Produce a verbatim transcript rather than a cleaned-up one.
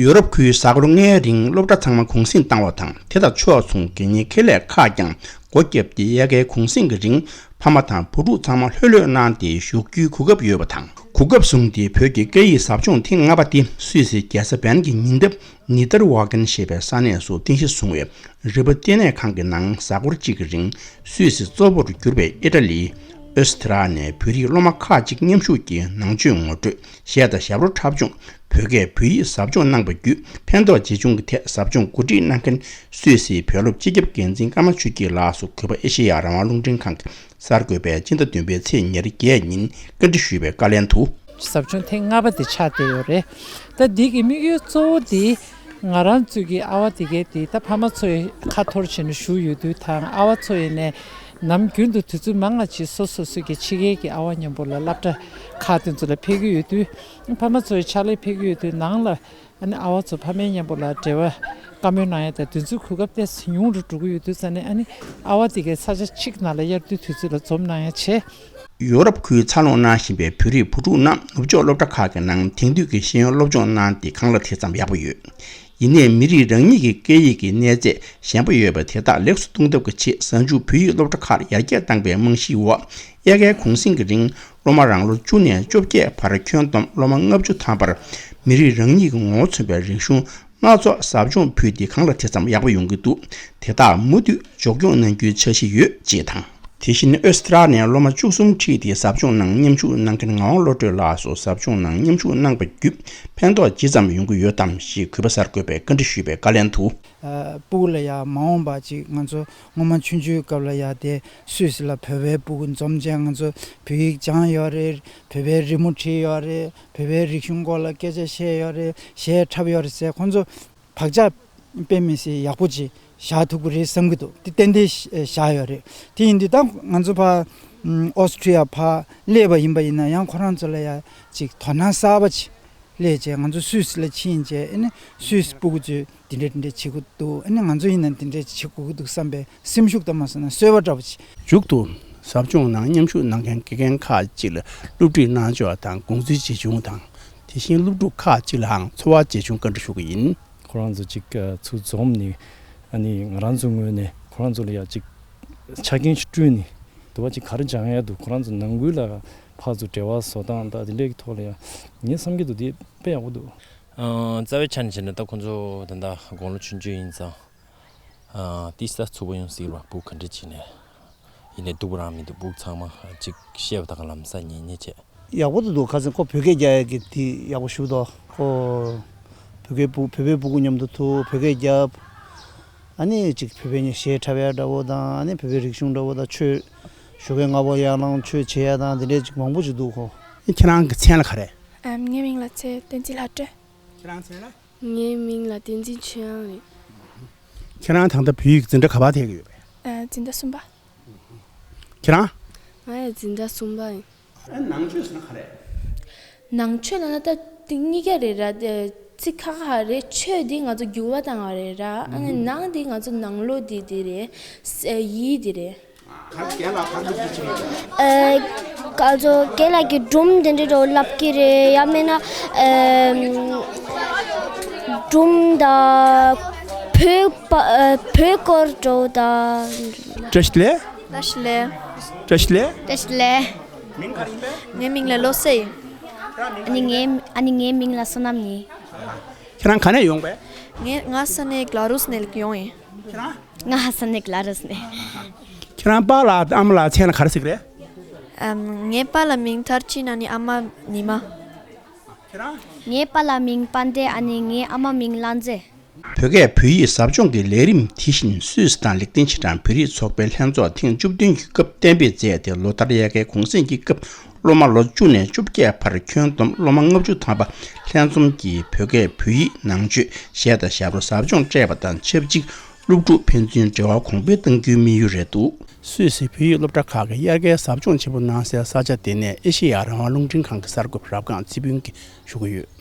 ཡོ་རོབ་ཁུལ་གཟའ་འཁོར་ལྔའི་རིང་སློབ་གྲྭ་ཚང་མ་གུང་སེང་བཏང་བ་དང་། དེ་དང་ཕྱོགས་མཚུངས་དགེ་རྒན་ཁེ་ལས་ཁག་ཀྱང་སྒོ་བརྒྱབ་སྟེ། དབྱར་ཁའི་གུང་སེང་གི་རིང་ཕ་མ་དང་བུ་ཕྲུག་ཚང་མ་ལྷོད་ལྷོད་གནང་སྟེ་བཞུགས་རྒྱུའི་གོ་སྐབས་ཡོད་པ་དང་། གོ་སྐབས་བཟུང་སྟེ་བོད་ཀྱི་སྐད་ཡིག་ཟབ་སྦྱོང་ཐེངས་ལྔ་པ་དེ་སུད་སི་རྒྱལ་ས་བན་གྱི་ཉེ་འདབས་ནི་ཏར་ཝ་གན་ཞེས་པའི་ས་གནས་སུ་རྟེན་གཞི་བཟུང་བའི་རི་པ་ལྟེ་གནས་ཁང་གི་ནང་གཟའ་འཁོར་གཅིག་གི་རིང་སུད་སི་གཙོ་བོར་གྱུར་པའི་ཨི་ཊ་ལི། ཨོ་སི་ཊ་ལི་ནས་བོད་རིགས་སློབ་མ་ཁག་ཅིག་མཉམ་ཞུགས་ཀྱིས་ནང་ཆོས་ངོ་སྤྲོད། གཞས་དང་ཞབས་བྲོ་འཁྲབ་སྦྱོང་། བོད་སྐད་བོད་ཡིག་ཟབ་སྦྱོང་གནང་བ་བརྒྱུད་ཕན་ཐོགས་ཇི་བྱུང་གི་ཐད་ཟབ་སྦྱོང་གོ་སྒྲིག་གནང་མཁན་སུད་སིའི་བོད་སློབ་སྤྱི་ཁྱབ་འགན་འཛིན་ཀརྨ་ཆོས་སྐྱིད་ལགས་སུ་གུས་པ་ཨེ་ཤེ་ཡ་རང་དབང་རླུང་འཕྲིན་ཁང་གི་གསར་འགོད་པས་སྤྱི་ཟླ་བདུན་པའི་ཚེས་ཉེར་བརྒྱད་ཉིན་བཀའ་འདྲི་ཞུས་པའི་བཀའ་ལན་དུ། ཟབ་སྦྱོང་ཐེངས་ལྔ་པ་དེ་ཆགས་བསྡད་ཡོད་རེད། ད་འདི་གི་དམིགས་ཡུལ་གཙོ་བོ་དེ་ང་རང་ཚོའི་གི་ཨ་བ་དེ་གའི་དེ་ད་ཕ་མ་ཚོའི་ཁ་འཐོར་བྱས་ནས་བཞུགས་ཡོད་དུས་དང་། ཨ་བ་ཚོ་ཡིན་ནས་ནམ་རྒྱུན་དུ་དུས་ཚོད་མང་ང་ཅིག་སོ་སོ་སོ་གི་ཕྱི་རྒྱལ་གྱི་ཨ་བ་མཉམ་པོ་ལ་སློབ་གྲྭ་ཁག་དེ་ཚོ་ལ་ཕེབས་ཀྱི་ཡོད་དུས། ཕ་མ་ཚོའི་ཕྱག་ལས་ཕེབས་ཀྱི་ཡོད་དུས་ནང་ལ་ཨ་ནི་ཨ་བ་ཚོ་ཕ་མའི་མཉམ་པོ་ལ་འབྲེལ་བ་བཀའ་མོལ་གནང་ཡ་དང་དེ་ཚོའི་གོ་སྐབས་ཏོག་ཙམ་ཉུང་རུ་འགྲོ་གི་ཡོད་དུས་ཙང་ནས། ཨ་ནི་ཨ་བ་དེ་གའི་ས་ཆ་གཅིག་ནང་ལ་དབྱར་དུས་དུས་ཚོད་ལ་འཛོམས་གནང་ཡ་བྱས། ཡོ་རོབ་ཁུལ་འཚར་ལོངས་གནང་བཞིན་པའི་བོད་རིགས་བུ་ཕྲུག་རྣམས་ནུབ་ཕྱོགས་སློབ་གྲྭ་ཁག་གི་ནང་དེང་དུས་ཀྱི་ཤེས་ཡོན་སློབ་སྦྱོང་གནང་སྟེ་གང་ལ་དེ་ཙམ་ཡག་པོ་ཡོད། ཡིན་ནའི་མི་རིགས་རང་ཉིད་ཀྱི་སྐད་ཡིག་གི་གནས་ཚད་ཞན་པོ་ཡོད་པ་དེ་དག་ལེགས་སུ་གཏོང་ཐབས་ཀྱི་ཆེད་གཟའ་མཇུག་བོད་ཡིག་སློབ་གྲྭ་ཁག་ལ་ཡར་རྒྱས་བཏང་པའི་རྨང་གཞིའི་འོག་དབྱར་ཁའི་གུང་གསེང་གི་རིང་སློབ་མ་རང་ལོ་བཅུ་ནས་བཅོ་བརྒྱད་བར་ཁྱོན་བསྡོམས་སློབ་མ་ལྔ་བཅུ་ཐམ་པར་མི་རིགས་རང་ཉིད་ཀྱི་ངོ་བོ་མཚོན་པའི་རིག་གཞུང་སྣ་ཚོགས་ཟབ་སྦྱོང་ཕུལ་ཏེ་གང་ལ་དེ་ཙམ་ཡག་པོ་ཡོང་གི་འདུག་དེ་དག་མུ་མཐུད་མགྱོགས་མྱུར་གནང་རྒྱུའི་འཆར་གཞི་ཡོད་ཅེས་དང་། དེ་བཞིན་ཨོ་སི་ཀྲ་ལི་ཡ་ནས་སློབ་མ་བཅུ་གསུམ་ཁྲིད་དེ་ཟབ་སྦྱོང་ནང་མཉམ་ཞུགས་གནང་མཁན་ངག་དབང་བློ་གྲོས་ལགས་སུ་ཟབ་སྦྱོང་ནང་མཉམ་ཞུགས་གནང་པ་བརྒྱུད་ཕན་ཐོགས་ཇི་ཙམ་ཡོང་གི་ཡོད་དམ་ཞེས་གུས་པ་གསར་འགོད་པས་བཀའ་འདྲི་ཞུས་པའི་བཀའ་ལན་དུ། ཨ། སྤུ་གུ་ལ་ཡང་མ་འོངས་པ་ཅིག་ང་ཚོ་སྔོན་མ་ཆུང་ཆུང་སྐབས་ལ་ཡང་དེ་སུད་སི་ལ་བོད་པའི་སྤུ་གུ་འཛོམས་བྱས་ང་ཚོ་བོད་ཡིག་སྦྱངས་ཡོད་རེད། བོད་པའི་རི་མོ་བྲིས་ཡོད་རེད། བོད་པའི་རིག་གཞུང་སྐོར་ལ་སྐད་ཆ་བཤད་ཡོད་རེད། གཞས་འཁྲབ་ཡོད་རེད་ཟེར། ཁོང་ཚོ་བག་ཆགས་དཔེ་མི་སྲིད་ཡག་པོ་ཅིག་བཞག་ཐུབ་ཀྱི་རེད་བསམ་གྱི་འདུག་དེ་ཏན་ཏན་བཞག་ཡོད་རེད། དེ་ཡིན་དུས་ད་ང་ཚོ་ཕར་ཨོ་སི་ཀྲི་ཡ་ཕར་སླེབས་པ་ཡིན་པ་ཡིན་ན་ཡང་ཁོ་རང་ཚོ་ལ་ཡང་ཅིག་དོ་སྣང་གསར་པ་ཅིག་སླེབས་བྱས། ང་ཚོ་སུད་སི་ལ་ཕྱིན་བྱས་ཨ་ནི་སུད་སི་སྤུ་གུ་ཚོས་འདི་འདྲ་འདི་འདྲ་བྱེད་དགོས་འདུག་ཨ་ནི་ང་ཚོ་ཡིན་ན་འདི་འདྲ་བྱེད་དགོས་ཀྱི་འདུག་བསམ་པའི་སེམས་ཤུགས་དང་མ་སོང་ན་གསོལ་བ་འདྲ་པོ་ཅིག་མཇུག་ཏུ་ཟབ་སྦྱོང་ནང་མཉམ་ཞུགས་གནང་མཁན་དགེ་རྒན་ཁག་ཅིག་ལ་སློབ་ཁྲིད་གནང་ཕྱོགས་དང་དགོངས་ཚུལ་ཇི་བྱུང་དང་། དེ་བཞིན་སློབ་ཕྲུག་ཁག་ཅིག་ལའང་ཚོར་བ་ཇི་བྱུང་བཀའ་འདྲི་ཞུ་གི་ཡིན། ཁོ་རང་ཚོ་ཅིག་ཨ་ཚུར་འཛོམས་ནས་ཨ་ནི་ང་རང་ཚོའི་ངོས་ནས་ཁོ་རང་ཚོ་ལ་ཡང་ཅིག་ཆ་རྐྱེན་ཞིག་བསྐྲུན་ནས་དུ་བ་ཅིག་ག་རེ་སྦྱང་ཡ་འདུག་ཁོ་རང་ཚོ་ནང་ཁུལ་ལ་ཕར་ཚུར་འབྲེལ་བ་བཟོ་སྟངས་དང་དེ་འདྲའི་ཐོག་ལ་ཡང་ངས་བསམ་གྱི་འདུག་དེ་དཔེ་ཡག་པོ་འདུག་ཨ། རྩ་བའི་ཆ་ནས་བྱས་ན་ད་ཁོ་ཚོ་ད་ལྟ་དགུང་ལོ་ཆུང་ཆུང་ཡིན་ཙང་། ཨ། ཏི་ས་ཚུགས་པ་ཡོང་སྲིད་པ་སྤུ་གུ་ག་འདྲ་བྱས་ནས། ཡིན་ནའི་སྡུག་པོ་རང་མི་འདུག་སྤུ་གུ་ཚང་མ་ཅིག་བཤད་པ་དང་ལམ་སང་ཉན་ཉན་བྱས། ཡག་པོ་འདུག་ཁ་སང་ཁོ་བོད་སྐད་རྒྱག་ཡག་གི་དེ་ཡག་པོ་ཞུ་འདུག་ཁོ་བོད་སྐད་སྤུ་བོད་པའི་སྤུ་གུ་མཉམ་དུ་ཐུག་བོད་སྐད་རྒྱབ། ཨ་ནི་ཅིག་བོད་པའི་གཞས་འཁྲབ་ཡ་འདྲ་བོ་དང་། ཨ་ནི་བོད་པའི་རིག་གཞུང་འདྲ་བོ་དང་། ཆོས་ཞོགས་ཀས་སྔ་པོ་ཡར་ལངས་ཆོས་བྱེད་ཡ་དང་། དེ་འདྲས་ཅིག་མང་པོ་ཅིག་འདུག་ཁོ། ཁྱེད་རང་གི་མཚན་ལ་ག་རེ། ཨམ། ངའི་མིང་ལ་ཚེ་བསྟན་འཛིན་ལྷ་སྒྲོན། ཁྱེད་རང་མཚན་ལ། ངའི་མིང་ལ་བསྟན་འཛིན་ཆོས་དབྱངས་རེད། ཁྱེད་རང་ད་ལྟ་བོད་ཡིག་འཛིན་གྲྭ་ག་པར་ཐད་ཀྱི་ཡོད་པས། ཨ། འཛིན་གྲྭ་གསུམ་པ། ཁྱེད་རང་། ང་ཡང་འཛིན་གྲྭ་གསུམ་པ་ཡིན། ཨ། ནང་ཆོས་ཟེར་ན་ག་རེ། ནང་ཆོས་ལབ་ན་ད་དེ་གཉིས་ཀ་རེད་ར། ཨ། ཚིག་ཁ་ཁ་རེད། ཆོས་འདི་ང་ཚོ་འགྱུར་བ་བཏང་བ་རེད་ར། ཨ་ནི་ནང་འདི་ང་ཚོ་ནང་ལོགས་འདི་འདི་རེད། ཨ། ཡིད་འདི་རེད། ཨ། ང་ཚོ་རྒན་ལགས་ཀྱིས་སྒྲུང་འདི་འདྲ་འདྲ་བོ་ལབ་ཀྱི་རེད། ཡང་མིན་ན་ཨ་སྒྲུང་དང་བོད་པ་ཨ་བོད་སྐོར་འདྲ་བོ་དང་། བཀྲ་ཤིས་བདེ་ལེགས། བཀྲ་ཤིས་བདེ་ལེགས། བཀྲ་ཤིས་བདེ་ལེགས། བཀྲ་ཤིས་བདེ་ལེགས། མིང་ག་རེ་ཡིན་པས། ངའི་མིང་ལ་བློ་གསལ་ཡིན། ཨ་ནི་ངའི་ཨ་ནི་ངའི་མིང་ལ་བསོད་ནམས་ཡིན། ཁྱེད་རང་ག་ནས་ཡོང་པས། ངས་ང་ས་གནས་གླ་རུས་ནས་ཡོང་ཡིན། ཁྱེད་རང་། ང་ཧ་ས་ནས་གླ་རུས་ནས། ཁྱེད་རང་པཱ་ལགས་ཨ་མ་ལགས་མཚན་ལ་ག་རེ་ཟེར་གི་རེད། ཨམ། ངའི་པཱ་ལགས་མིང་མཐར་ཕྱིན། ཨ་ནི་ཨ་མ་ཉི་མ། ཁྱེད་རང་། ངའི་པཱ་ལགས་མིང་དཔལ་ལྡན། ཨ་ནི་ངའི་ཨ་མ་མིང་གླང་མཛེས། བོད་སྐད་བོད་ཡིག་ཟབ་སྦྱོང་གི་ལས་རིམ་དེ་བཞིན་སུད་སི་དང་ལིག་ཏེན་ཤི་ཊན་བོད་རིགས་ཚོགས་པའི་ལྷན་ཚོགས་ཐེངས་བཅུ་བདུན་གྱི་སྐབས་གཏན་འབེབས་མཛད་དེ། ལོ་ལྟར་དབྱར་ཁའི་གུང་གསེང་གི་སྐབས་སློབ་མ་ལོ་བཅུ་ནས་བཅོ་བརྒྱད་བར་ཁྱོན་བསྡོམས་སློབ་མ་ལྔ་བཅུ་ཐམ་པ་ལྷན་འཛོམས་ཀྱིས་བོད་སྐད་བོད་ཡིག་ནང་ཆོས་གཞས་དང་ཞབས་བྲོ་ཟབ་སྦྱོང་སྤྲད་པ་དང་ཆབས་ཅིག་སློབ་ཕྲུག་ཕན་ཚུན་འབྲེལ་བ་གོང་འཕེལ་གཏང་རྒྱུའི་དམིགས་ཡུལ་རེད་འདུག་སུད་སི་བོད་ཡིག་སློབ་གྲྭ་ཁག་གི་དབྱར་ཁའི་ཟབ་སྦྱོང་ཆེན་པོ་གནང་སའི་ས་ཆ་དེ་ནས་ཨེ་ཤེ་ཡ་རང་དབང་རླུང་འཕྲིན་ཁང་གི་གསར་འགོད་པ་རབ་སྒང་ཚེ་ཕུན་གྱིས་ཞུ་གི་ཡོད།